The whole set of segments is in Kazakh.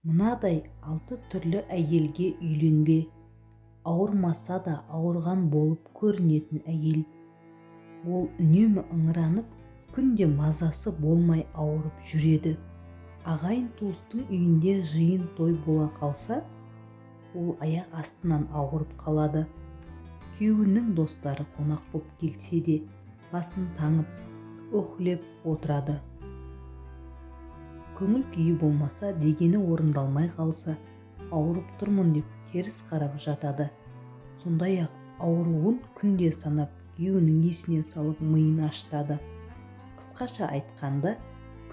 Мынадай 6 түрлі әйелге үйленбе. Ауырмаса да ауырған болып көрінетін әйел. Ол үнемі ыңыранып, күнде мазасы болмай ауырып жүреді. Ағайын туыстың үйінде жиын той бола қалса, ол аяқ астынан ауырып қалады. Күйеуінің достары қонақ боп келсе де, басын таңып, үһлеп отырады. Көңіл күйі болмаса, дегені орындалмай қалса, ауырып тұрмын деп теріс қарап жатады. Сондай-ақ ауруын күнде санап, күйеуінің есіне салып миын ашытады. Қысқаша айтқанда,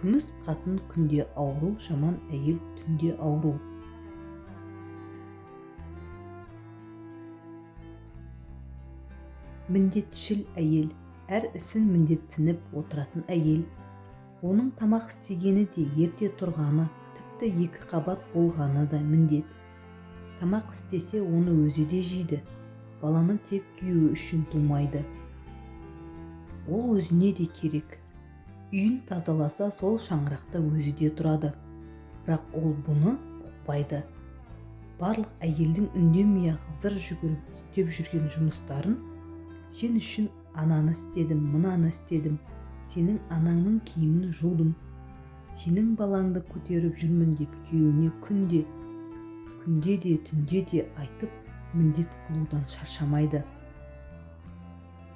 күміс қатын күнде ауру, жаман әйел түнде ауру. Міндетшіл әйел, әр ісін міндетсініп отыратын әйел. Оның тамақ істегені де, ерте тұрғаны, тіпті 2 қабат болғаны да міндет. Тамақ істесе, оны өзі де жейді. Баланы тек күйеуі үшін тумайды. Ол өзіне де керек. Үйін тазаласа, сол шаңырақта өзі де тұрады. Бірақ ол бұны ұқпайды. Барлық әйелдің үндемей-ақ зыр жүгіріп істеп жүрген жұмыстарын сен үшін ананы істедім, мынаны істедім, сенің анаңның киімін жудым, сенің балаңды көтеріп жүрмін деп күйеуіне күнде де түнде де айтып міндет қылудан шаршамайды.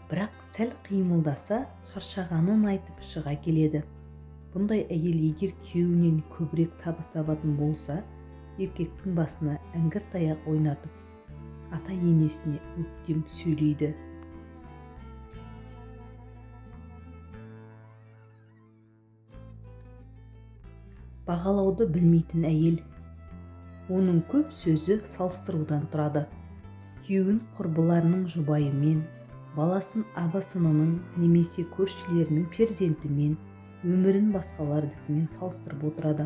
Бірақ сәл қимылдаса, шаршағанын айтып шыға келеді. Бұндай әйел егер күйеуінен көбірек табыс табатын болса, еркектің басына әңгір таяқ ойнатып, ата-енесіне өктем сөйлейді. Бағалауды білмейтін әйел. Оның көп сөзі салыстырудан тұрады. Күйеуін құрбыларының жұбайымен, баласын абысынының немесе көршілерінің перзентімен, өмірін басқалардікімен салыстырып отырады.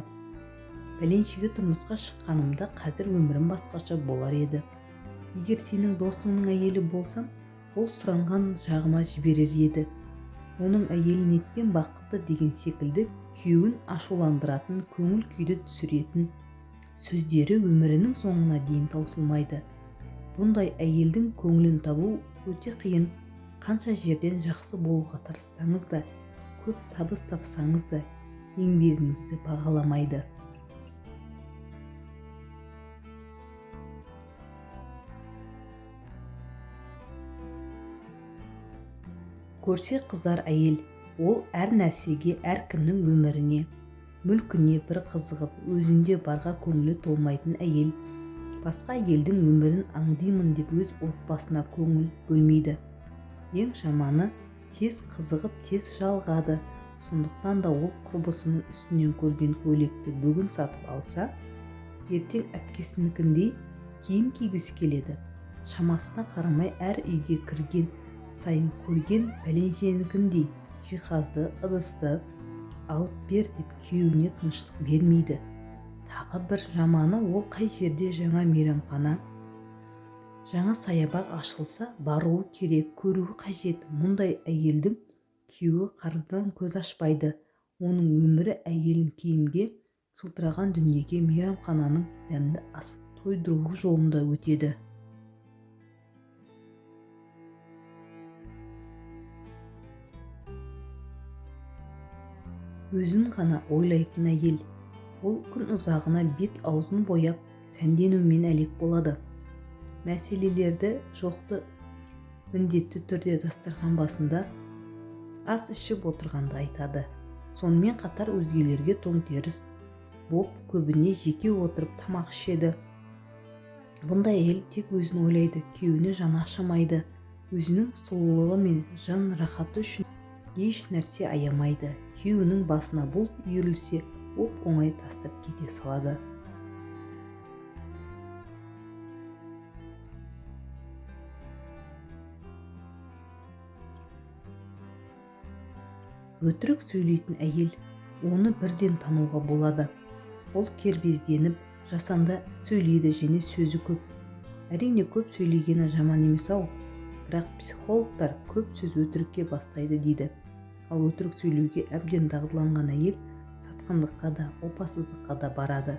Пәленшеге тұрмысқа шыққанымда қазір өмірім басқаша болар еді. Егер сенің досыңның әйелі болсам, ол сұранған жағыма жіберер еді. Оның әйелі неткен бақытты деген секілді күйеуін ашуландыратын, көңіл күйді түсіретін сөздері өмірінің соңына дейін таусылмайды. Бұндай әйелдің көңілін табу өте қиын. Қанша жерден жақсы болуға тырыссаңыз да, көп табыс тапсаңыз да, еңбегіңізді бағаламайды. Көрсе қызар әйел, ол әр нәрсеге, әркімнің өміріне, мүлкіне бір қызығып, өзінде барға көңілі толмайтын әйел. Басқа әйелдің өмірін аңдимын деп өз отбасына көңіл бөлмейді. Ең жаманы, тез қызығып, тез жалғады. Сондықтан да ол құрбысының үстінен көрген көйлекті бүгін сатып алса, ертең әпкесінікіндей киім кигісі келеді. Шамасына қарамай әр үйге кірген сайын көрген пәленшенікіндей жиһазды, ыдысты алып бер деп күйеуіне тыныштық бермейді. Тағы бір жаманы, ол қай жерде жаңа мейрамхана, жаңа саябақ ашылса, баруы керек, көруі қажет. Мұндай әйелдің күйеуі қарыздан көз ашпайды. Оның өмірі әйелін киімге, жылтыраған дүниеге, мейрамхананың дәмді ас тойдыруы жолында өтеді. Өзін ғана ойлайтын әйел. Ол күн ұзағына бет аузын бояп, сәнденумен әлек болады. Мәселелерді жоқты міндетті түрде дастархан басында ас ішіп отырғанда айтады. Сонымен қатар өзгелерге тоңтеріс боп, көбіне жеке отырып тамақ ішеді. Бұндай әйел тек өзін ойлайды, күйеуіне жаны ашымайды. Өзінің сұлулығы мен жан рахаты үшін еш нәрсе аямайды. Күйеуінің басына бұлт үйірілсе, оп-оңай тастап кете салады. Өтірік сөйлейтін әйел, оны бірден тануға болады. Ол кербезденіп, жасанды сөйлейді және сөзі көп. Әрине, көп сөйлегені жаман емес-ау, бірақ психологтар көп сөз өтірікке бастайды дейді. Ал өтірік сөйлеуге әбден дағдыланған әйел сатқындыққа да, опасыздыққа да барады.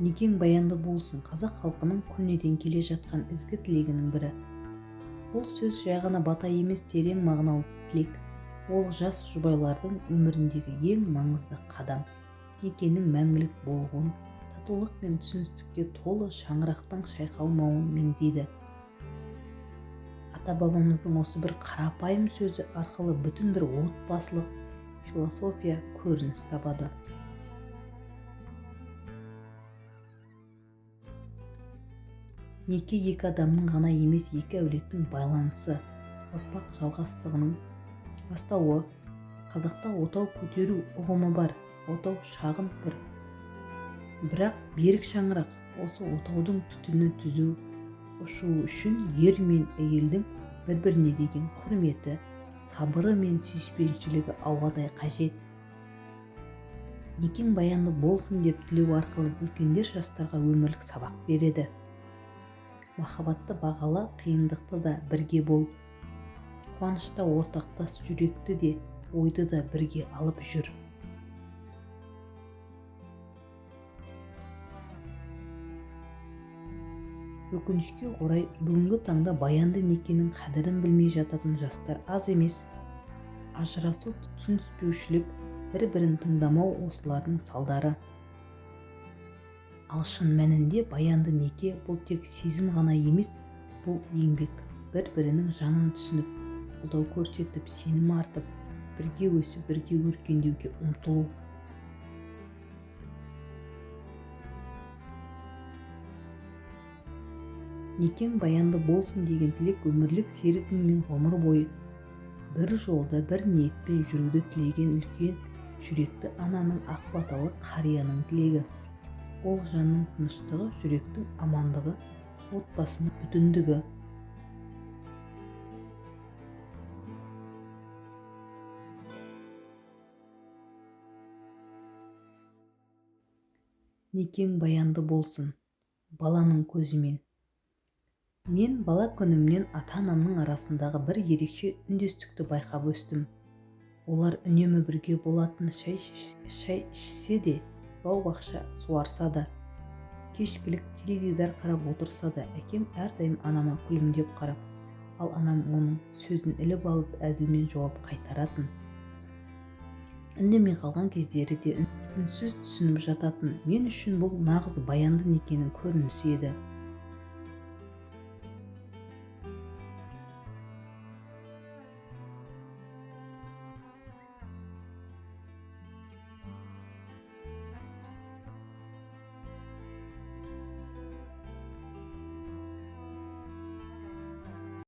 Некең баянды болсын қазақ халқының көнеден келе жатқан ізгі тілегінің бірі. Бұл сөз жай ғана бата емес, терең мағыналы тілек. Ол жас жұбайлардың өміріндегі ең маңызды қадам. Некенің мәңгілік болуын, татулық пен түсіністікке толы шаңырақтың шайқалмауын меңзейді. Ата-бабамыздың осы бір қарапайым сөзі арқылы бүтін бір отбасылық философия көрініс табады. Неке екі адамның ғана емес, екі әулеттің байланысы, ұрпақ жалғастығының бастауы. Қазақта отау көтеру ұғымы бар. Отау шағын бір, бірақ берік шаңырақ. Осы отаудың түтіні түзу ұшуы үшін ер мен әйелдің бір-біріне деген құрметі, сабыры мен сүйіспеншілігі ауадай қажет. Некең баянды болсын деп тілеу арқылы үлкендер жастарға өмірлік сабақ береді. Махаббатты бағала, қиындықты да бірге бол. Қуанышта ортақтас, жүректі де, ойды да бірге алып жүр. Өкінішке орай, бүгінгі таңда баянды некенің қадірін білмей жататын жастар аз емес. Ажырасу, түсініспеушілік, бір-бірін тыңдамау осылардың салдары. Ал шын мәнінде баянды неке бұл тек сезім ғана емес, бұл еңбек. Бір-бірінің жанын түсініп, қолдау көрсетіп, сенім артып, бірге өсіп, бірге өркендеуге ұмтылу. Некең баянды болсын деген тілек өмірлік серігіңмен ғұмыр бойы бір жолда, бір ниетпен жүруді тілеген үлкен жүректі ананың, ақ баталы қарияның тілегі. Ол жанның тыныштығы, жүректің амандығы, отбасының бүтіндігі. Некең баянды болсын баланың көзімен. Мен бала күнімнен ата-анамның арасындағы бір ерекше үндестікті байқап өстім. Олар үнемі бірге болатын, шай ішсе де, бау-бақша суарса да, кешкілік теледидар қарап отырса да, әкем әрдайым анама күлімдеп қарап, ал анам оның сөзін іліп алып әзілмен жауап қайтаратын. Үндемей қалған кездері де үнсіз түсініп жататын. Мен үшін бұл нағыз баянды некенің көрінісі еді.